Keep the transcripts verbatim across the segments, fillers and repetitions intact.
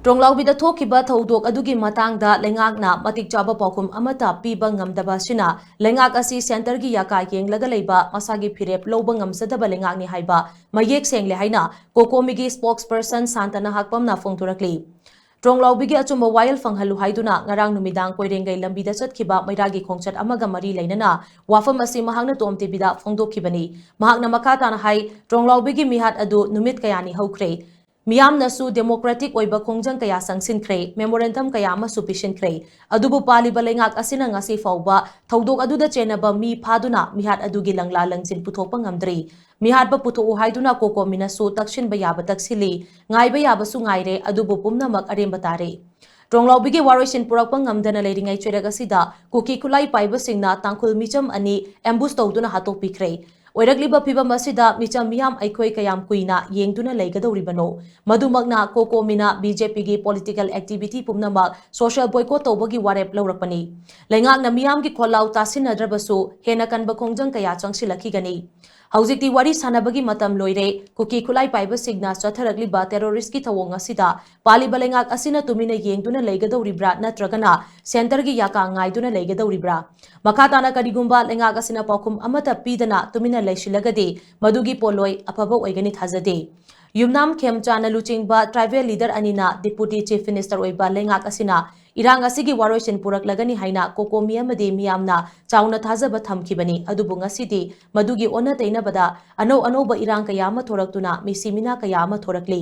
ꯇ꯭ꯔꯣꯡꯂꯥꯎꯕꯤꯗ ꯊꯣꯛꯈꯤꯕ ꯊꯧꯗꯣꯛ ꯑꯗꯨꯒꯤ ꯃꯇꯥꯡꯗ ꯂꯩꯉꯥꯛꯅ ꯃꯇꯤꯛ ꯆꯥꯕ ꯄꯥꯎꯈꯨꯝ ꯑꯃꯠꯇ ꯄꯤꯕ ꯉꯝꯗꯕ ꯑꯁꯤꯅ ꯂꯩꯉꯥꯛ ꯑꯁꯤ centreꯒꯤ ꯌꯥꯀꯥ ꯌꯦꯡꯂꯒ ꯂꯩꯕ, ꯃꯁꯥꯒꯤ ꯐꯤꯔꯦꯞ ꯂꯧꯕ ꯉꯝꯖꯗꯕ ꯂꯩꯉꯥꯛꯅꯤ ꯍꯥꯏꯕ ꯃꯌꯦꯛ ꯁꯦꯡꯂꯦ ꯍꯥꯏꯅ ꯀꯣꯀꯣꯃꯤꯒꯤ spokesperson ꯁꯥꯟꯇꯅ ꯍꯥꯛꯄꯝꯅ ꯐꯣꯡꯗꯣꯔꯛꯂꯤ꯫ ꯇ꯭ꯔꯣꯡꯂꯥꯎꯕꯤꯒꯤ ꯑꯆꯨꯝꯕ ꯋꯥꯌꯦꯜ ꯐꯪꯍꯜꯂꯨ ꯍꯥꯏꯗꯨꯅ ꯉꯔꯥꯡ ꯅꯨꯃꯤꯗꯥꯡ ꯀꯣꯏꯔꯦꯡꯒꯩ ꯂꯝꯕꯤꯗ ꯆꯠꯈꯤꯕ ꯃꯩꯔꯥꯒꯤ ꯈꯣꯡꯆꯠ ꯑꯃꯒ ꯃꯔꯤ ꯂꯩꯅꯅ ꯋꯥꯐꯝ ꯑꯁꯤ ꯃꯍꯥꯛꯅ ꯇꯣꯝ ꯇꯤꯚꯤꯗ ꯐꯣꯡꯗꯣꯛꯈꯤꯕꯅꯤ꯫ ꯃꯍꯥꯛꯅ ꯃꯈꯥ ꯇꯥꯅ ꯍꯥꯏ, ꯇ꯭ꯔꯣꯡꯂꯥꯎꯕꯤꯒꯤ ꯃꯤꯍꯥꯠ ꯑꯗꯨ ꯅꯨꯃꯤꯠ ꯀꯌꯥꯅꯤ ꯍꯧꯈ꯭ꯔꯦ꯫ ꯃꯤꯌꯥꯝꯅꯁꯨ democratic ꯑꯣꯏꯕ ꯈꯣꯡꯖꯪ ꯀꯌꯥ ꯆꯪꯁꯤꯟꯈ꯭ꯔꯦ, memorandum ꯀꯌꯥ ꯑꯃꯁꯨ ꯄꯤꯁꯤꯟꯈ꯭ꯔꯦ꯫ ꯑꯗꯨꯕꯨ ꯄꯥꯜꯂꯤꯕ ꯂꯩꯉꯥꯛ ꯑꯁꯤꯅ ꯉꯁꯤ ꯐꯥꯎꯕ ꯊꯧꯗꯣꯛ ꯑꯗꯨꯗ ꯆꯦꯟꯅꯕ ꯃꯤ ꯐꯥꯗꯨꯅ ꯃꯤꯍꯥꯠ ꯑꯗꯨꯒꯤ ꯂꯪꯂꯥ ꯂꯪꯖꯤꯟ ꯄꯨꯊꯣꯛꯄ ꯉꯝꯗ꯭ꯔꯤ꯫ ꯃꯤꯍꯥꯠꯄ ꯄꯨꯊꯣꯛꯎ ꯍꯥꯏꯗꯨꯅ ꯀꯣꯀꯣꯃꯤꯅꯁꯨ ꯇꯛꯁꯤꯟꯕ ꯌꯥꯕ ꯇꯛꯁꯤꯜꯂꯤ, ꯉꯥꯏꯕ ꯌꯥꯕꯁꯨ ꯉꯥꯏꯔꯦ, ꯑꯗꯨꯕꯨ ꯄꯨꯝꯅꯃꯛ ꯑꯔꯦꯝꯕ ꯇꯥꯔꯦ꯫ ꯇ꯭ꯔꯣꯡꯂꯥꯎꯕꯤꯒꯤ ꯋꯥꯔꯣꯏꯁꯤꯟ ꯄꯨꯔꯛꯄ ꯉꯝꯗꯅ ꯂꯩꯔꯤꯉꯩ ꯆꯩꯔꯛ ꯑꯁꯤꯗ ꯀꯨꯀꯤ ꯈꯨꯠꯂꯥꯏ ꯄꯥꯏꯕꯁꯤꯡꯅ ꯇꯥꯡꯈꯨꯜ ꯃꯤꯆꯝ ꯑꯅꯤ ambush ꯇꯧꯗꯨꯅ ꯍꯥꯠꯇꯣꯛꯄꯤꯈ꯭ꯔꯦ꯫ ꯑꯣꯏꯔꯛꯂꯤꯕ ꯐꯤꯕꯝ ꯑꯁꯤꯗ ꯃꯤꯆꯝ ꯃꯤꯌꯥꯝ ꯑꯩꯈꯣꯏ ꯀꯌꯥꯝ ꯀꯨꯏꯅ ꯌꯦꯡꯗꯨꯅ ꯂꯩꯒꯗꯧꯔꯤꯕꯅꯣ? ꯃꯗꯨꯃꯛꯅ ꯀꯣꯀꯣꯃꯤꯅ BJPꯒꯤ political activity ꯄꯨꯝꯅꯃꯛ social boycott ꯇꯧꯕꯒꯤ ꯋꯥꯔꯦꯞ ꯂꯧꯔꯛꯄꯅꯤ꯫ ꯂꯩꯉꯥꯛꯅ ꯃꯤꯌꯥꯝꯒꯤ ꯈꯣꯜꯂꯥꯎ ꯇꯥꯁꯤꯟꯅꯗ꯭ꯔꯕꯁꯨ ꯍꯦꯟꯅ ꯀꯟꯕ ꯈꯣꯡꯖꯪ ꯀꯌꯥ ꯆꯪꯁꯤꯜꯂꯛꯈꯤꯒꯅꯤ꯫ ꯍꯧꯖꯤꯛꯇꯤ ꯋꯥꯔꯤ ꯁꯥꯟꯅꯕꯒꯤ ꯃꯇꯝ ꯂꯣꯏꯔꯦ꯫ ꯀꯨꯀꯤ ꯈꯨꯠꯂꯥꯏ ꯄꯥꯏꯕꯁꯤꯡꯅ ꯆꯠꯊꯔꯛꯂꯤꯕ terroristꯀꯤ ꯊꯧꯑꯣꯡ ꯑꯁꯤꯗ ꯄꯥꯜꯂꯤꯕ ꯂꯩꯉꯥꯛ ꯑꯁꯤꯅ ꯇꯨꯃꯤꯟꯅ ꯌꯦꯡꯗꯨꯅ ꯂꯩꯒꯗꯧꯔꯤꯕ꯭ꯔꯥ ꯅꯠꯇ꯭ꯔꯒꯅ centreꯒꯤ ꯌꯥꯀꯥ ꯉꯥꯏꯗꯨꯅ ꯂꯩꯒꯗꯧꯔꯤꯕ꯭ꯔꯥ? ꯃꯈꯥ ꯇꯥꯅ ꯀꯔꯤꯒꯨꯝꯕ ꯂꯩꯉꯥꯛ ꯑꯁꯤꯅ ꯄꯥꯎꯈꯨꯝ ꯑꯃꯠꯇ ꯄꯤꯗꯅ ꯇꯨꯃꯤꯟꯅ ꯂꯩꯁꯤꯜꯂꯒꯗꯤ ꯃꯗꯨꯒꯤ ꯄꯣꯠꯂꯣꯏ ꯑꯐꯕ ꯑꯣꯏꯒꯅꯤ ꯊꯥꯖꯗꯦ꯫ ꯌꯨꯝꯅꯥꯝ ꯈꯦꯝꯆꯥꯅ ꯂꯨꯆꯤꯡꯕ tribal leader ꯑꯅꯤꯅ Deputy Chief Minister ꯑꯣꯏꯕ ꯂꯩꯉꯥꯛ ꯑꯁꯤꯅ ꯏꯔꯥꯡ ꯑꯁꯤꯒꯤ ꯋꯥꯔꯣꯏꯁꯤꯟ ꯄꯨꯔꯛꯂꯒꯅꯤ ꯍꯥꯏꯅ ꯀꯣꯀꯣꯃꯤ ꯑꯃꯗꯤ ꯃꯤꯌꯥꯝꯅ ꯆꯥꯎꯅ ꯊꯥꯖꯕ ꯊꯝꯈꯤꯕꯅꯤ꯫ ꯑꯗꯨꯕꯨ ꯉꯁꯤꯗꯤ ꯃꯗꯨꯒꯤ ꯑꯣꯟꯅ ꯇꯩꯅꯕꯗ ꯑꯅꯧ ꯑꯅꯧꯕ ꯏꯔꯥꯡ ꯀꯌꯥ ꯑꯃ ꯊꯣꯔꯛꯇꯨꯅ ꯃꯤꯁꯤ ꯃꯤꯅꯥ ꯀꯌꯥ ꯑꯃ ꯊꯣꯔꯛꯂꯤ꯫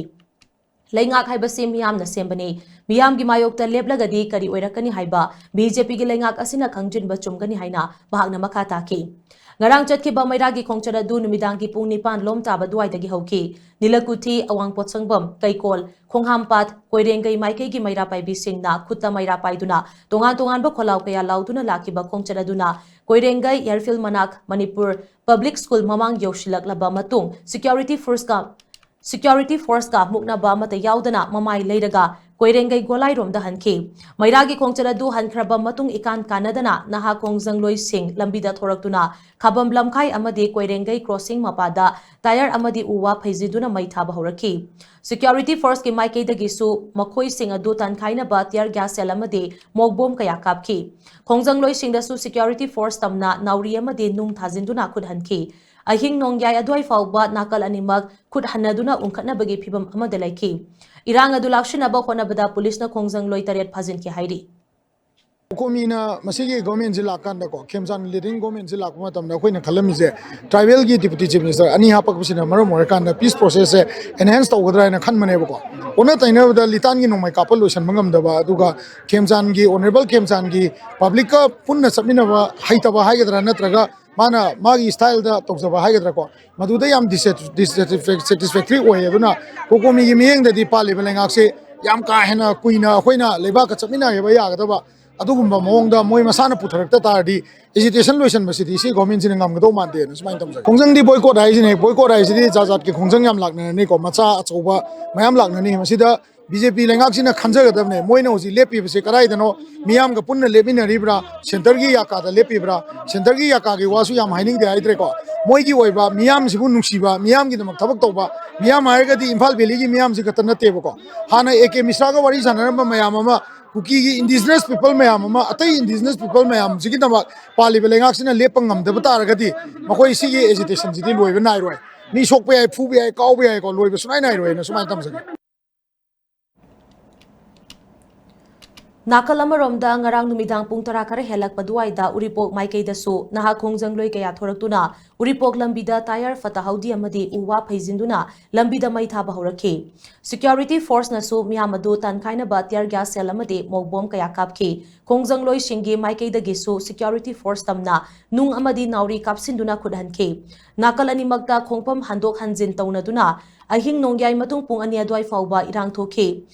ꯂꯩꯉꯥꯛ ꯍꯥꯏꯕꯁꯤ ꯃꯤꯌꯥꯝꯅ ꯁꯦꯝꯕꯅꯤ꯫ ꯃꯤꯌꯥꯝꯒꯤ ꯃꯥꯌꯣꯛꯇ ꯂꯦꯞꯂꯒꯗꯤ ꯀꯔꯤ ꯑꯣꯏꯔꯛꯀꯅꯤ ꯍꯥꯏꯕ BJPꯒꯤ ꯂꯩꯉꯥꯛ ꯑꯁꯤꯅ ꯈꯪꯖꯤꯟꯕ ꯆꯨꯝꯒꯅꯤ ꯍꯥꯏꯅ ꯃꯍꯥꯛꯅ ꯃꯈꯥ ꯇꯥꯈꯤ꯫ ꯉꯔꯥꯡ ꯆꯠꯈꯤꯕ ꯃꯩꯔꯥꯒꯤ ꯈꯣꯡꯆꯠ ꯑꯗꯨ ꯅꯨꯃꯤꯗꯥꯡꯒꯤ ꯄꯨꯡ ꯅꯤꯄꯥꯟ ꯂꯣꯝ ꯇꯥꯕ ꯑꯗꯨꯋꯥꯏꯗꯒꯤ ꯍꯧꯈꯤ꯫ ꯅꯤꯂꯀꯨꯊꯤ, ꯑꯋꯥꯡ ꯄꯣꯠꯁꯪꯕꯝ, ꯀꯩꯀꯣꯜ, ꯈꯣꯡꯍꯥꯝꯄꯥꯠ, ꯀꯣꯏꯔꯦꯡꯒꯩ ꯃꯥꯏꯀꯩꯒꯤ ꯃꯩꯔꯥ ꯄꯥꯏꯕꯤꯁꯤꯡꯅ ꯈꯨꯠꯇ ꯃꯩꯔꯥ ꯄꯥꯏꯗꯨꯅ ꯇꯣꯉꯥꯟ ꯇꯣꯉꯥꯟꯕ ꯈꯣꯜꯂꯥꯎ ꯀꯌꯥ ꯂꯥꯎꯗꯨꯅ ꯂꯥꯛꯈꯤꯕ ꯈꯣꯡꯆꯠ ꯑꯗꯨꯅ ꯀꯣꯏꯔꯦꯡꯒꯩ airfield ꯃꯅꯥꯛ ꯃꯅꯤꯄꯨꯔ Public School ꯃꯃꯥꯡ ꯌꯧꯁꯤꯜꯂꯛꯂꯕ ꯃꯇꯨꯡ security forceꯀ, security forceꯀ ꯃꯨꯛꯅꯕ ꯑꯃꯠꯇ ꯌꯥꯎꯗꯅ ꯃꯃꯥꯏ ꯂꯩꯔꯒ ꯀꯣꯏꯔꯦꯡꯒꯩ ꯒꯣꯂꯥꯏꯔꯣꯝꯗ ꯍꯟꯈꯤ꯫ ꯃꯩꯔꯥꯒꯤ ꯈꯣꯡꯆꯠ ꯑꯗꯨ ꯍꯟꯈ꯭ꯔꯕ ꯃꯇꯨꯡ ꯏꯀꯥꯟ ꯀꯥꯟꯅꯗꯅ ꯅꯍꯥ ꯈꯣꯡꯖꯪꯂꯣꯏꯁꯤꯡ ꯂꯝꯕꯤꯗ ꯊꯣꯔꯛꯇꯨꯅ ꯈꯥꯕꯝ ꯂꯝꯈꯥꯏ ꯑꯃꯗꯤ ꯀꯣꯏꯔꯦꯡꯒꯩ ꯀ꯭ꯔꯣꯁꯤꯡ ꯃꯄꯥꯗ ꯇꯥꯌꯔ ꯑꯃꯗꯤ ꯎ ꯋꯥ ꯐꯩꯖꯤꯟꯗꯨꯅ ꯃꯩ ꯊꯥꯕ ꯍꯧꯔꯛꯈꯤ꯫ ꯁꯦꯀ꯭ꯌꯨꯔꯤꯇꯤ ꯐꯣꯔꯁꯀꯤ ꯃꯥꯏꯀꯩꯗꯒꯤꯁꯨ ꯃꯈꯣꯏꯁꯤꯡ ꯑꯗꯨ ꯇꯥꯟꯈꯥꯏꯅꯕ ꯇꯤꯌꯔ ꯒ꯭ꯌꯥꯁ ꯁꯦꯜ ꯑꯃꯗꯤ ꯃꯣꯛ ꯕꯣꯝ ꯀꯌꯥ ꯀꯥꯞꯈꯤ꯫ ꯈꯣꯡꯖꯪꯂꯣꯏꯁꯤꯡꯗꯁꯨ ꯁꯦꯀ꯭ꯌꯨꯔꯤꯇꯤ ꯐꯣꯔꯁ ꯇꯝꯅ ꯅꯥꯎꯔꯤ ꯑꯃꯗꯤ ꯅꯨꯡ ꯊꯥꯖꯤꯟꯗꯨꯅ ꯈꯨꯠ ꯍꯟꯈꯤ꯫ ꯑꯍꯤꯡ ꯅꯣꯡꯌꯥꯏ ꯑꯗꯨꯋꯥꯏ ꯐꯥꯎꯕ ꯅꯥꯀꯜ ꯑꯅꯤꯃꯛ ꯈꯨꯠ ꯍꯟꯅꯗꯨꯅ ꯎꯪꯈꯠꯅꯕꯒꯤ ꯐꯤꯚꯝ ꯑꯃꯗ ꯂꯩꯈꯤ꯫ ꯏꯔꯥꯡ ꯑꯗꯨ ꯂꯥꯛꯁꯤꯟꯅꯕ ꯍꯣꯠꯅꯕꯗ ꯄꯨꯂꯤꯁꯅ ꯈꯣꯡꯖꯪꯂꯣꯏ ꯇꯔꯦꯠ ꯐꯥꯖꯤꯟꯈꯤ ꯍꯥꯏꯔꯤ꯫ ꯀꯣꯃꯤꯅ ꯃꯁꯤꯒꯤ ꯒꯣꯔꯃꯦꯟꯁꯤ ꯂꯥꯛꯀꯥꯟꯗꯀꯣ, ꯈꯦꯝꯆꯥꯟ ꯂꯤꯗꯤꯡ ꯒꯣꯔꯃꯦꯟꯁꯤ ꯂꯥꯛꯄ ꯃꯇꯝꯗ ꯑꯩꯈꯣꯏꯅ ꯈꯜꯂꯝꯃꯤꯁꯦ, ꯇ꯭ꯔꯥꯏꯕꯦꯜꯒꯤ ꯗꯤꯄꯨꯇꯤ ꯆꯤꯐ ꯃꯤꯅꯤꯁꯇꯔ ꯑꯅꯤ ꯍꯥꯞꯄꯛꯄꯁꯤꯅ ꯃꯔꯝ ꯑꯣꯏꯔꯀꯥꯟꯗ ꯄꯤꯁ ꯄ꯭ꯔꯣꯁꯦꯁꯁꯦ ꯑꯦꯟꯍꯦꯟꯁ ꯇꯧꯒꯗ꯭ꯔꯥ ꯍꯥꯏꯅ ꯈꯟꯕꯅꯦꯕꯀꯣ꯫ ꯑꯣꯟꯅ ꯇꯩꯅꯕꯗ ꯂꯤꯇꯥꯟꯒꯤ ꯅꯣꯡꯃꯩ ꯀꯥꯞꯄ ꯂꯣꯏꯁꯤꯟꯕ ꯉꯝꯗꯕ, ꯑꯗꯨꯒ ꯈꯦꯝꯆꯥꯟꯒꯤ, ꯑꯣꯅꯔꯦꯕꯜ ꯈꯦꯝꯆꯥꯟꯒꯤ ꯄꯕ꯭ꯂꯤꯛꯀ ꯄꯨꯟꯅ ꯆꯠꯃꯤꯟꯅꯕ ꯍꯩꯇꯕ ꯍꯥꯏꯒꯗ꯭ꯔꯥ, ꯅꯠꯇ꯭ꯔꯒ ꯃꯥꯅ ꯃꯥꯒꯤ ꯁ꯭ꯇꯥꯏꯜꯗ ꯇꯧꯖꯕ ꯍꯥꯏꯒꯗ꯭ꯔꯥꯀꯣ, ꯃꯗꯨꯗ ꯌꯥꯝ ꯗꯤꯁꯁꯦꯇꯤꯁꯐꯦꯛꯇ꯭ꯔꯤ ꯑꯣꯏꯌꯦ꯫ ꯑꯗꯨꯅ ꯀꯣꯀꯣꯃꯤꯒꯤ ꯃꯤꯠꯌꯦꯡꯗꯗꯤ ꯄꯥꯜꯂꯤꯕ ꯂꯩꯉꯥꯛꯁꯦ ꯌꯥꯝ ꯀꯥ ꯍꯦꯟꯅ ꯀꯨꯏꯅ ꯑꯩꯈꯣꯏꯅ ꯂꯩꯕꯥꯛꯀ ꯆꯠꯃꯤꯟꯅꯕ ꯌꯥꯒꯗꯕ ꯑꯗꯨꯒꯨꯝꯕ ꯃꯑꯣꯡꯗ ꯃꯣꯏ ꯃꯁꯥꯅ ꯄꯨꯊꯔꯛꯇ ꯇꯥꯔꯗꯤ, ꯑꯦꯖꯤꯇꯦꯁꯟ ꯂꯣꯏꯁꯟꯕꯁꯤꯗꯤ ꯁꯤ ꯒꯣꯔꯃꯦꯟꯁꯤꯅ ꯉꯝꯒꯗꯧ ꯃꯥꯟꯗꯦꯅ ꯁꯨꯃꯥꯏꯅ ꯇꯧꯖꯩ꯫ ꯈꯣꯡꯖꯪꯗꯤ ꯕꯣꯏꯀꯣꯠ ꯍꯥꯏꯁꯤꯅꯦ꯫ ꯕꯣꯏꯀꯣꯠ ꯍꯥꯏꯁꯤꯗꯤ ꯖꯥꯠ ꯖꯥꯠꯀꯤ ꯈꯣꯡꯖꯪ ꯌꯥꯝ ꯂꯥꯛꯅꯔꯅꯤꯀꯣ, ꯃꯆꯥ ꯑꯆꯧꯕ ꯃꯌꯥꯝ ꯂꯥꯛꯅꯅꯤ꯫ ꯃꯁꯤꯗ ꯕꯤ ꯖꯦ ꯄꯤ ꯂꯩꯉꯥꯛꯁꯤꯅ ꯈꯟꯖꯒꯗꯕꯅꯦ, ꯃꯣꯏꯅ ꯍꯧꯖꯤꯛ ꯂꯦꯞꯄꯤꯕꯁꯦ ꯀꯗꯥꯏꯗꯅꯣ? ꯃꯤꯌꯥꯝꯒ ꯄꯨꯟꯅ ꯂꯦꯞꯃꯤꯟꯅꯔꯤꯕ꯭ꯔꯥ? ꯁꯦꯟꯇꯔꯒꯤ ꯌꯥꯀꯥꯗ ꯂꯦꯞꯄꯤꯕ꯭ꯔꯥ? ꯁꯦꯟꯇꯔꯒꯤ ꯌꯥꯀꯥꯒꯤ ꯋꯥꯁꯨ ꯌꯥꯝ ꯍꯥꯏꯅꯤꯡꯗꯦ ꯍꯥꯏꯗ꯭ꯔꯦꯀꯣ꯫ ꯃꯣꯏꯒꯤ ꯑꯣꯏꯕ, ꯃꯤꯌꯥꯝꯁꯤꯕꯨ ꯅꯨꯡꯁꯤꯕ, ꯃꯤꯌꯥꯝꯒꯤꯗꯃꯛ ꯊꯕꯛ ꯇꯧꯕ, ꯃꯤꯌꯥꯝ ꯍꯥꯏꯔꯒꯗꯤ ꯏꯝꯐꯥꯜ ꯚꯦꯂꯤꯒꯤ ꯃꯤꯌꯥꯝꯁꯤ ꯈꯛꯇ ꯅꯠꯇꯦꯕꯀꯣ꯫ ꯍꯥꯟꯅ ꯑꯦ ꯀꯦ ꯃꯤꯁ꯭ꯔꯥꯒ ꯋꯥꯔꯤ ꯁꯥꯟꯅꯔꯝꯕ ꯃꯌꯥꯝ ꯑꯃ, ꯀꯨꯀꯤꯒꯤ ꯏꯟꯗꯤꯖꯤꯅꯁ ꯄꯤꯄꯜ ꯃꯌꯥꯝ ꯑꯃ, ꯑꯇꯩ ꯏꯟꯗꯤꯖꯤꯅꯁ ꯄꯤꯄꯜ ꯃꯌꯥꯝꯁꯤꯒꯤꯗꯃꯛ ꯄꯥꯜꯂꯤꯕ ꯂꯩꯉꯥꯛꯁꯤꯅ ꯂꯦꯞꯄ ꯉꯝꯗꯕ ꯇꯥꯔꯒꯗꯤ, ꯃꯈꯣꯏ ꯁꯤꯒꯤ ꯑꯦꯖꯤꯇꯦꯁꯟꯁꯤꯗꯤ ꯂꯣꯏꯕ ꯅꯥꯏꯔꯣꯏ꯫ ꯃꯤ ꯁꯣꯛꯄ ꯌꯥꯏ, ꯐꯨꯕ ꯌꯥꯏ, ꯀꯥꯎꯕ ꯌꯥꯏꯀꯣ, ꯂꯣꯏꯕ ꯁꯨꯡꯅꯥꯏ ꯅꯥꯏꯔꯣꯏꯅ ꯁꯨꯃꯥꯏꯅ ꯊꯝꯖꯒꯦ꯫ ꯅꯥꯀꯜ ꯑꯃꯔꯣꯝꯗ ꯉꯔꯥꯡ ꯅꯨꯃꯤꯗꯥꯡ ꯄꯨꯡ ꯇꯔꯥ ꯈꯔ ꯍꯦꯜꯂꯛꯄ ꯑꯗꯨꯋꯥꯏꯗ ꯎꯔꯤꯄꯣꯛ ꯃꯥꯏꯀꯩꯗꯁꯨ ꯅꯍꯥ ꯈꯣꯡꯖꯪꯂꯣꯏ ꯀꯌꯥ ꯊꯣꯔꯛꯇꯨꯅ ꯎꯔꯤꯄꯣꯛ ꯂꯝꯕꯤꯗ ꯇꯥꯌꯔ ꯐꯠꯇ ꯍꯥꯎꯗꯤ ꯑꯃꯗꯤ ꯎ ꯋꯥ ꯐꯩꯖꯤꯟꯗꯨꯅ ꯂꯝꯕꯤꯗ ꯃꯩ ꯊꯥꯕ ꯍꯧꯔꯛꯈꯤ꯫ ꯁꯦꯀ꯭ꯌꯨꯔꯤꯇꯤ ꯐꯣꯔꯁꯅꯁꯨ ꯃꯤꯌꯥꯝ ꯑꯗꯨ ꯇꯥꯟꯈꯥꯏꯅꯕ ꯇꯤꯌꯔ ꯒ꯭ꯌꯥꯁ ꯁꯦꯜ ꯑꯃꯗꯤ ꯃꯣꯛ ꯕꯣꯝ ꯀꯌꯥ ꯀꯥꯞꯈꯤ꯫ ꯈꯣꯡꯖꯪꯂꯣꯏꯁꯤꯡꯒꯤ ꯃꯥꯏꯀꯩꯗꯒꯤꯁꯨ ꯁꯦꯀ꯭ꯌꯨꯔꯤꯇꯤ ꯐꯣꯔꯁ ꯇꯝꯅ ꯅꯨꯡ ꯑꯃꯗꯤ ꯅꯥꯎꯔꯤ ꯀꯥꯞꯁꯤꯟꯗꯨꯅ ꯈꯨꯠ ꯍꯟꯈꯤ꯫ ꯅꯥꯀꯜ ꯑꯅꯤꯃꯛꯇ ꯈꯣꯡꯐꯝ ꯍꯟꯗꯣꯛ ꯍꯟꯖꯤꯟ ꯇꯧꯅꯗꯨꯅ ꯑꯍꯤꯡ ꯅꯣꯡꯌꯥꯏ ꯃꯇꯨꯡ ꯄꯨꯡ ꯑꯅꯤ ꯑꯗꯨꯋꯥꯏ ꯐꯥꯎꯕ ꯏꯔꯥꯡ ꯊꯣꯛꯈꯤ꯫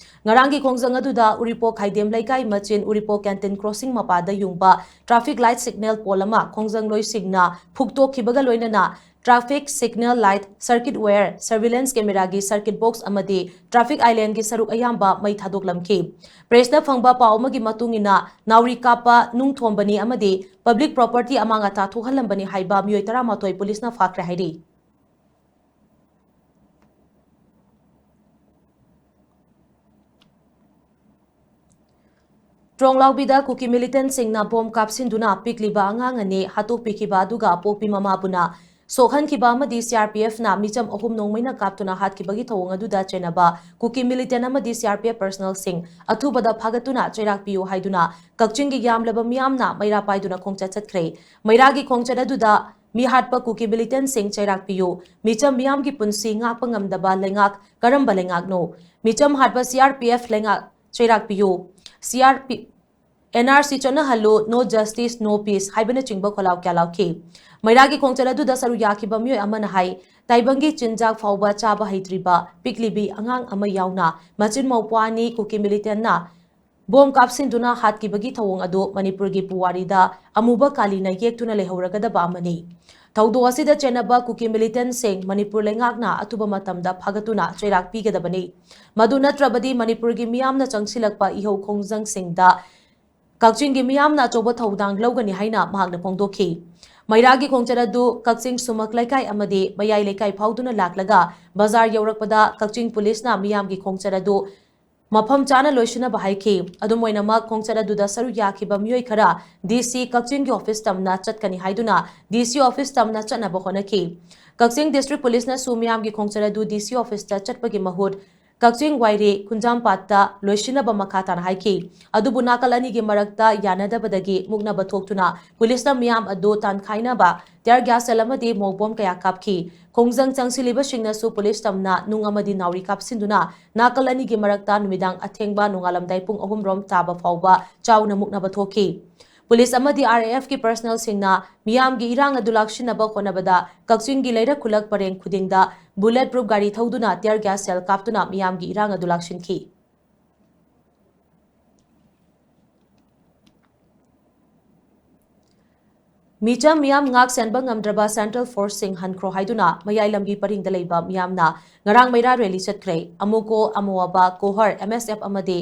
ꯉꯔꯥꯡꯒꯤ ꯈꯣꯡꯖꯪ ꯑꯗꯨꯗ ꯎꯔꯤꯄꯣꯛ ꯈꯥꯏꯗꯦꯝ ꯂꯩꯀꯥꯏ ꯃꯆꯤꯟ ꯎꯔꯤꯄꯣꯛ ꯀꯦꯟꯇꯤꯟ ꯀ꯭ꯔꯣꯁꯤꯡ ꯃꯄꯥꯗ ꯌꯨꯡꯕ ꯇ꯭ꯔꯥꯐꯤꯛ ꯂꯥꯏꯠ ꯁꯤꯒꯅꯦꯜ ꯄꯣꯜ ꯑꯃ ꯈꯣꯡꯖꯪꯂꯣꯏꯁꯤꯡꯅ ꯐꯨꯛꯇꯣꯛꯈꯤꯕꯒ ꯂꯣꯏꯅꯅ traffic signal light, circuit wire, surveillance camera ꯒꯤ circuit box ꯑꯃꯗꯤ traffic island ꯒꯤ ꯁꯔꯨꯛ ꯑꯌꯥꯝꯕ ꯃꯩ ꯊꯥꯗꯣꯛꯂꯝꯈꯤ꯫ Press ꯅ ꯐꯪꯕ ꯄꯥꯎ ꯑꯃꯒꯤ ꯃꯇꯨꯡ ꯏꯟꯅ, ꯅꯥꯎꯔꯤ ꯀꯥꯞꯄ, ꯅꯨꯡ ꯊꯣꯝꯕꯅꯤ ꯑꯃꯗꯤ public property ꯑꯃꯥꯡ ꯑꯇꯥ ꯊꯣꯛꯍꯜꯂꯝꯕꯅꯤ ꯍꯥꯏꯕ ꯃꯤꯑꯣꯏ ꯇꯔꯥꯃꯥꯊꯣꯏ ꯄꯨꯂꯤꯁꯅ ꯐꯥꯈ꯭ꯔꯦ ꯍꯥꯏꯔꯤ꯫ ꯇ꯭ꯔꯣꯡꯂꯥꯎꯕꯤꯗ ꯀꯨꯀꯤ militant ꯁꯤꯡꯅ ꯕꯣꯝ ꯀꯥꯞꯁꯤꯟꯗꯨꯅ ꯄꯤꯛꯂꯤꯕ ꯑꯉꯥꯡ ꯑꯅꯤ ꯍꯥꯠꯇꯣꯛꯄꯤꯈꯤꯕ ꯑꯗꯨꯒ ꯄꯣꯛꯄꯤ ꯃꯃꯥꯕꯨꯅ ꯁꯣꯛꯍꯟꯈꯤꯕ ꯑꯃꯗꯤ C R P F ꯅ ꯃꯤꯆꯝ ꯑꯍꯨꯝ ꯅꯣꯡꯃꯩꯅ ꯀꯥꯞꯇꯨꯅ ꯍꯥꯠꯈꯤꯕꯒꯤ ꯊꯧꯑꯣꯡ ꯑꯗꯨꯗ ꯆꯦꯟꯅꯕ ꯀꯨꯀꯤ militant ꯑꯃꯗꯤ C R P F personnel ꯁꯤꯡ ꯑꯊꯨꯕꯗ ꯐꯥꯒꯠꯇꯨꯅ ꯆꯩꯔꯥꯛ ꯄꯤꯌꯨ ꯍꯥꯏꯗꯨꯅ ꯀꯛꯆꯤꯡꯒꯤ ꯌꯥꯝꯂꯕ ꯃꯤꯌꯥꯝꯅ ꯃꯩꯔꯥ ꯄꯥꯏꯗꯨꯅ ꯈꯣꯡꯆꯠ ꯆꯠꯈ꯭ꯔꯦ꯫ ꯃꯩꯔꯥꯒꯤ ꯈꯣꯡꯆꯠ ꯑꯗꯨꯗ ꯃꯤꯍꯥꯠꯄ ꯀꯨꯀꯤ militant ꯁꯤꯡ ꯆꯩꯔꯥꯛ ꯄꯤꯌꯨ, ꯃꯤꯆꯝ ꯃꯤꯌꯥꯝꯒꯤ ꯄꯨꯟꯁꯤ ꯉꯥꯛꯄ ꯉꯝꯗꯕ ꯂꯩꯉꯥꯛ ꯀꯔꯝꯕ ꯂꯩꯉꯥꯛꯅꯣ? ꯃꯤꯆꯝ ꯍꯥꯠꯄ C R P F ꯂꯩꯉꯥꯛ ꯆꯩꯔꯥꯛ ꯄꯤꯌꯨ, C R P, N R C ꯆꯠꯅꯍꯜꯂꯨ, no justice, no peace ꯍꯥꯏꯕꯅꯆꯤꯡꯕ ꯈꯣꯜꯂꯥꯎ ꯀꯌꯥ ꯂꯥꯎꯈꯤ꯫ ꯃꯩꯔꯥꯒꯤ ꯈꯣꯡꯆꯠ ꯑꯗꯨꯗ ꯁꯔꯨꯛ ꯌꯥꯈꯤꯕ ꯃꯤꯑꯣꯏ ꯑꯃꯅ ꯍꯥꯏ, ꯇꯥꯏꯕꯪꯒꯤ ꯆꯤꯟꯖꯥꯛ ꯐꯥꯎꯕ ꯆꯥꯕ ꯍꯩꯇ꯭ꯔꯤꯕ ꯄꯤꯛꯂꯤꯕꯤ ꯑꯉꯥꯡ ꯑꯃ ꯌꯥꯎꯅ ꯃꯆꯤꯟ ꯃꯧꯄ꯭ꯋꯥ ꯑꯅꯤ ꯀꯨꯀꯤ militant ꯅ ꯕꯣꯝ ꯀꯥꯞꯁꯤꯟꯗꯨꯅ ꯍꯥꯠꯈꯤꯕꯒꯤ ꯊꯧꯑꯣꯡ ꯑꯗꯨ ꯃꯅꯤꯄꯨꯔꯒꯤ ꯄꯨꯋꯥꯔꯤꯗ ꯑꯃꯨꯕ ꯀꯥꯂꯤꯅ ꯌꯦꯛꯇꯨꯅ ꯂꯩꯍꯧꯔꯒꯗꯕ ꯑꯃꯅꯤ꯫ ꯊꯧꯗꯣꯛ ꯑꯁꯤꯗ ꯆꯦꯟꯅꯕ ꯀꯨꯀꯤ militant ꯁꯤꯡ ꯃꯅꯤꯄꯨꯔ ꯂꯩꯉꯥꯛꯅ ꯑꯊꯨꯕ ꯃꯇꯝꯗ ꯐꯥꯒꯠꯇꯨꯅ ꯆꯩꯔꯥꯛ ꯄꯤꯒꯗꯕꯅꯤ꯫ ꯃꯗꯨ ꯅꯠꯇ꯭ꯔꯕꯗꯤ ꯃꯅꯤꯄꯨꯔꯒꯤ ꯃꯤꯌꯥꯝꯅ ꯆꯪꯁꯤꯜꯂꯛꯄ ꯏꯍꯧ ꯈꯣꯡꯖꯪꯁꯤꯡꯗ ꯀꯛꯆꯤꯡꯒꯤ ꯃꯤꯌꯥꯝꯅ ꯑꯆꯧꯕ ꯊꯧꯗꯥꯡ ꯂꯧꯒꯅꯤ ꯍꯥꯏꯅ ꯃꯍꯥꯛꯅ ꯐꯣꯡꯗꯣꯛꯈꯤ꯫ ꯃꯩꯔꯥꯒꯤ ꯈꯣꯡꯆꯠ ꯑꯗꯨ ꯀꯛꯆꯤꯡ ꯁꯨꯃꯛ ꯂꯩꯀꯥꯏ ꯑꯃꯗꯤ ꯃꯌꯥꯏ ꯂꯩꯀꯥꯏ ꯐꯥꯎꯗꯨꯅ ꯂꯥꯛꯂꯒ ꯕꯖꯥꯔ ꯌꯧꯔꯛꯄꯗ ꯀꯛꯆꯤꯡ ꯄꯨꯂꯤꯁꯅ ꯃꯤꯌꯥꯝꯒꯤ ꯈꯣꯡꯆꯠ ꯑꯗꯨ ꯃꯐꯝ ꯆꯥꯅ ꯂꯣꯏꯁꯤꯟꯅꯕ ꯍꯥꯏꯈꯤ꯫ ꯑꯗꯨꯝ ꯑꯣꯏꯅꯃꯛ, ꯈꯣꯡꯆꯠ ꯑꯗꯨꯗ ꯁꯔꯨꯛ ꯌꯥꯈꯤꯕ ꯃꯤꯑꯣꯏ ꯈꯔ D C ꯀꯛꯆꯤꯡꯒꯤ office ꯇꯝꯅ ꯆꯠꯀꯅꯤ ꯍꯥꯏꯗꯨꯅ D C office ꯇꯝꯅ ꯆꯠꯅꯕ ꯍꯣꯠꯅꯈꯤ꯫ ꯀꯛꯆꯤꯡ district ꯄꯨꯂꯤꯁꯅꯁꯨ ꯃꯤꯌꯥꯝꯒꯤ ꯈꯣꯡꯆꯠ ꯑꯗꯨ D C office ꯇ ꯆꯠꯄꯒꯤ ꯃꯍꯨꯠ ꯀꯛꯆꯤꯡ ꯋꯥꯏꯔꯤ ꯈꯨꯟꯖꯥꯝꯄꯥꯠꯇ ꯂꯣꯏꯁꯤꯟꯅꯕ ꯃꯈꯥ ꯇꯥꯅ ꯍꯥꯏꯈꯤ꯫ ꯑꯗꯨꯕꯨ ꯅꯥꯀꯜ ꯑꯅꯤꯒꯤ ꯃꯔꯛꯇ ꯌꯥꯅꯗꯕꯗꯒꯤ ꯃꯨꯛꯅꯕ ꯊꯣꯛꯇꯨꯅ ꯄꯨꯂꯤꯁꯅ ꯃꯤꯌꯥꯝ ꯑꯗꯨ ꯇꯥꯟꯈꯥꯏꯅꯕ tear gas shell ꯑꯃꯗꯤ ꯃꯣꯛ ꯕꯣꯝ ꯀꯌꯥ ꯀꯥꯞꯈꯤ꯫ ꯈꯣꯡꯖꯪ ꯆꯪꯁꯤꯜꯂꯤꯕꯁꯤꯡꯅꯁꯨ ꯄꯨꯂꯤꯁ ꯇꯝꯅ ꯅꯨꯡ ꯑꯃꯗꯤ ꯅꯥꯎꯔꯤ ꯀꯥꯞꯁꯤꯟꯗꯨꯅ ꯅꯥꯀꯜ ꯑꯅꯤꯒꯤ ꯃꯔꯛꯇ ꯅꯨꯃꯤꯗꯥꯡ ꯑꯊꯦꯡꯕ ꯅꯣꯡꯉꯥꯜꯂꯝꯗꯥꯏ ꯄꯨꯡ ꯑꯍꯨꯝ ꯔꯣꯝ ꯇꯥꯕ ꯐꯥꯎꯕ ꯆꯥꯎꯅ ꯃꯨꯛꯅꯕ ꯊꯣꯛꯈꯤ꯫ ꯄꯨꯂꯤꯁ ꯑꯃꯗꯤ R A F ꯀꯤ personnel ꯁꯤꯡꯅ ꯃꯤꯌꯥꯝꯒꯤ ꯏꯔꯥꯡ ꯑꯗꯨ ꯂꯥꯛꯁꯤꯟꯅꯕ ꯍꯣꯠꯅꯕꯗ ꯀꯛꯆꯤꯡꯒꯤ ꯂꯩꯔꯛ ꯈꯨꯜꯂꯛ ꯄꯔꯦꯡ ꯈꯨꯗꯤꯡꯗ bullet proof ꯒꯥꯔꯤ ꯊꯧꯗꯨꯅ tear gas shell ꯀꯥꯞꯇꯨꯅ ꯃꯤꯌꯥꯝꯒꯤ ꯏꯔꯥꯡ ꯑꯗꯨ ꯂꯥꯛꯁꯤꯟꯈꯤ꯫ ꯃꯤꯆꯝ ꯃꯤꯌꯥꯝ ꯉꯥꯛ ꯁꯦꯟꯕ ꯉꯝꯗ꯭ꯔꯕ ꯁꯦꯟꯇ꯭ꯔꯦꯜ ꯐꯣꯔꯁꯁꯤꯡ ꯍꯟꯈ꯭ꯔꯣ ꯍꯥꯏꯗꯨꯅ ꯃꯌꯥꯏ ꯂꯝꯕꯤ ꯄꯔꯤꯡꯗ ꯂꯩꯕ ꯃꯤꯌꯥꯝꯅ ꯉꯔꯥꯡ ꯃꯩꯔꯥ ꯔꯦꯂꯤ ꯆꯠꯈ꯭ꯔꯦ꯫ ꯑꯃꯨꯀꯣ ꯑꯃꯣꯑꯕ ꯀꯣꯍꯔ, ꯑꯦꯝ ꯑꯦꯁ ꯑꯦꯐ ꯑꯃꯗꯤ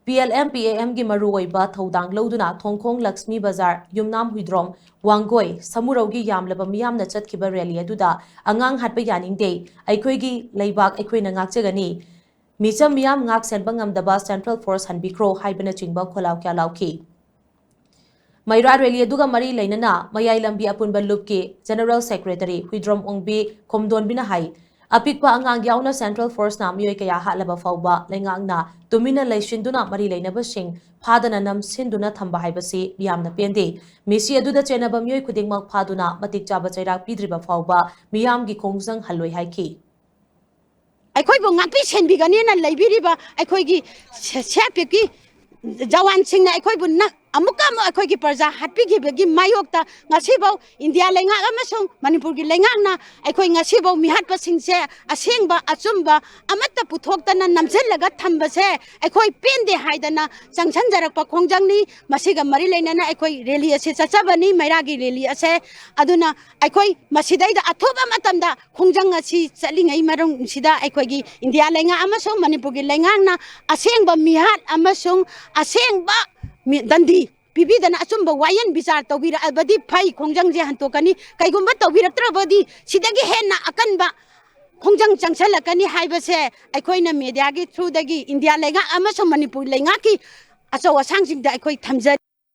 ꯄꯤ ꯑꯦꯜ ꯑꯦꯝ, ꯄꯤ ꯑꯦ ꯑꯦꯝꯒꯤ ꯃꯔꯨꯑꯣꯏꯕ ꯊꯧꯗꯥꯡ ꯂꯧꯗꯨꯅ ꯊꯣꯡꯈꯣꯡ, ꯂꯛꯁꯃꯤ ꯕꯖꯥꯔ, ꯌꯨꯝꯅꯥꯝ ꯍꯨꯏꯗ꯭ꯔꯣꯝ, ꯋꯥꯡꯒꯣꯏ, ꯁꯃꯨꯔꯧꯒꯤ ꯌꯥꯝꯂꯕ ꯃꯤꯌꯥꯝꯅ ꯆꯠꯈꯤꯕ ꯔꯦꯂꯤ ꯑꯗꯨꯗ ꯑꯉꯥꯡ ꯍꯥꯠꯄ ꯌꯥꯅꯤꯡꯗꯦ, ꯑꯩꯈꯣꯏꯒꯤ ꯂꯩꯕꯥꯛ ꯑꯩꯈꯣꯏꯅ ꯉꯥꯛꯆꯒꯅꯤ, ꯃꯤꯆꯝ ꯃꯤꯌꯥꯝ ꯉꯥꯛ ꯁꯦꯟꯕ ꯉꯝꯗꯕ ꯁꯦꯟꯇ꯭ꯔꯦꯜ ꯐꯣꯔꯁ ꯍꯟꯕꯤꯈ꯭ꯔꯣ ꯍꯥꯏꯕꯅꯆꯤꯡꯕ ꯈꯣꯜꯂꯥꯎ ꯀꯌꯥ ꯂꯥꯎꯈꯤ꯫ ꯃꯩꯔꯥ ꯔꯦꯂꯤ ꯑꯗꯨꯒ ꯃꯔꯤ ꯂꯩꯅꯅ ꯃꯌꯥꯏ ꯂꯝꯕꯤ ꯑꯄꯨꯟꯕ ꯂꯨꯞꯀꯤ ꯖꯦꯅꯔꯦꯜ ꯁꯦꯀ꯭ꯔꯦꯇꯔꯤ ꯍꯨꯏꯗ꯭ꯔꯣꯝ ꯑꯣꯡꯕꯤ ꯈꯣꯝꯗꯣꯟꯕꯤꯅ ꯍꯥꯏ, ꯑꯄꯤꯛꯄ ꯑꯉꯥꯡ ꯌꯥꯎꯅ ꯁꯦꯟꯇ꯭ꯔꯦꯜ ꯐꯣꯔꯁꯅ ꯃꯤꯑꯣꯏ ꯀꯌꯥ ꯍꯥꯠꯂꯕ ꯐꯥꯎꯕ ꯂꯩꯉꯥꯛꯅ ꯇꯨꯃꯤꯟꯅ ꯂꯩꯁꯤꯟꯗꯨꯅ ꯃꯔꯤ ꯂꯩꯅꯕꯁꯤꯡ ꯐꯥꯗꯅ ꯅꯝꯁꯤꯟꯗꯨꯅ ꯊꯝꯕ ꯍꯥꯏꯕꯁꯤ ꯌꯥꯝꯅ ꯄꯦꯟꯗꯦ꯫ ꯃꯤꯁꯤ ꯑꯗꯨꯗ ꯆꯦꯟꯅꯕ ꯃꯤꯑꯣꯏ ꯈꯨꯗꯤꯡꯃꯛ ꯐꯥꯗꯨꯅ ꯃꯇꯤꯛ ꯆꯥꯕ ꯆꯩꯔꯥꯛ ꯄꯤꯗ꯭ꯔꯤꯕ ꯐꯥꯎꯕ ꯃꯤꯌꯥꯝꯒꯤ ꯈꯣꯡꯖꯪ ꯍꯜꯂꯣꯏ ꯍꯥꯏꯈꯤ꯫ ꯑꯩꯈꯣꯏꯕꯨ ꯉꯥꯛꯄꯤ ꯁꯦꯟꯕꯤꯒꯅꯤꯅ ꯂꯩꯕꯤꯔꯤꯕ ꯑꯩꯈꯣꯏꯒꯤ ꯁꯦ-, ꯁꯤ ꯑꯥꯔ ꯄꯤ ꯑꯦꯐꯀꯤ ꯖꯋꯥꯟꯁꯤꯡꯅ ꯑꯩꯈꯣꯏꯕꯨ ꯅ-, ꯑꯃꯨꯛꯀ ꯑꯃꯨꯛ ꯑꯩꯈꯣꯏꯒꯤ ꯄ꯭ꯔꯖꯥ ꯍꯥꯠꯄꯤꯈꯤꯕꯒꯤ ꯃꯥꯌꯣꯛꯇ ꯉꯁꯤꯐꯥꯎ ꯏꯟꯗꯤꯌꯥ ꯂꯩꯉꯥꯛ ꯑꯃꯁꯨꯡ ꯃꯅꯤꯄꯨꯔꯒꯤ ꯂꯩꯉꯥꯛꯅ ꯑꯩꯈꯣꯏ ꯉꯁꯤꯐꯥꯎ ꯃꯤꯍꯥꯠꯄꯁꯤꯡꯁꯦ ꯑꯁꯦꯡꯕ ꯑꯆꯨꯝꯕ ꯑꯃꯠꯇ ꯄꯨꯊꯣꯛꯇꯅ ꯅꯝꯁꯤꯜꯂꯒ ꯊꯝꯕꯁꯦ ꯑꯩꯈꯣꯏ ꯄꯦꯟꯗꯦ ꯍꯥꯏꯗꯅ ꯆꯪꯁꯤꯟꯖꯔꯛꯄ ꯈꯣꯡꯖꯪꯅꯤ꯫ ꯃꯁꯤꯒ ꯃꯔꯤ ꯂꯩꯅꯅ ꯑꯩꯈꯣꯏ ꯔꯦꯂꯤ ꯑꯁꯤ ꯆꯠꯆꯕꯅꯤ, ꯃꯩꯔꯥꯒꯤ ꯔꯦꯂꯤ ꯑꯁꯦ꯫ ꯑꯗꯨꯅ ꯑꯩꯈꯣꯏ ꯃꯁꯤꯗꯩꯗ ꯑꯊꯨꯕ ꯃꯇꯝꯗ ꯈꯣꯡꯖꯪ ꯑꯁꯤ ꯆꯠꯂꯤꯉꯩ ꯃꯅꯨꯡꯁꯤꯗ ꯑꯩꯈꯣꯏꯒꯤ ꯏꯟꯗꯤꯌꯥ ꯂꯩꯉꯥꯛ ꯑꯃꯁꯨꯡ ꯃꯅꯤꯄꯨꯔꯒꯤ ꯂꯩꯉꯥꯛꯅ ꯑꯁꯦꯡꯕ ꯃꯤꯍꯥꯠ ꯑꯃꯁꯨꯡ ꯑꯁꯦꯡꯕ ꯃꯤ-, ꯗꯟꯗꯤ ꯄꯤꯕꯤꯗꯅ ꯑꯆꯨꯝꯕ ꯋꯥꯌꯦꯜ ꯕꯤꯆꯥꯔ ꯇꯧꯕꯤꯔꯛꯑꯕꯗꯤ ꯐꯩ, ꯈꯣꯡꯖꯪꯁꯦ ꯍꯟꯇꯣꯛꯀꯅꯤ꯫ ꯀꯩꯒꯨꯝꯕ ꯇꯧꯕꯤꯔꯛꯇ꯭ꯔꯕꯗꯤ ꯁꯤꯗꯒꯤ ꯍꯦꯟꯅ ꯑꯀꯟꯕ ꯈꯣꯡꯖꯪ ꯆꯪꯁꯜꯂꯛꯀꯅꯤ ꯍꯥꯏꯕꯁꯦ ꯑꯩꯈꯣꯏꯅ ꯃꯦꯗꯤꯌꯥꯒꯤ ꯊ꯭ꯔꯨꯗꯒꯤ ꯏꯟꯗꯤꯌꯥ ꯂꯩꯉꯥꯛ ꯑꯃꯁꯨꯡ ꯃꯅꯤꯄꯨꯔ ꯂꯩꯉꯥꯛꯀꯤ ꯑꯆꯧ ꯑꯁꯥꯡꯁꯤꯡꯗ ꯑꯩꯈꯣꯏ ꯊꯝꯖꯔꯤ꯫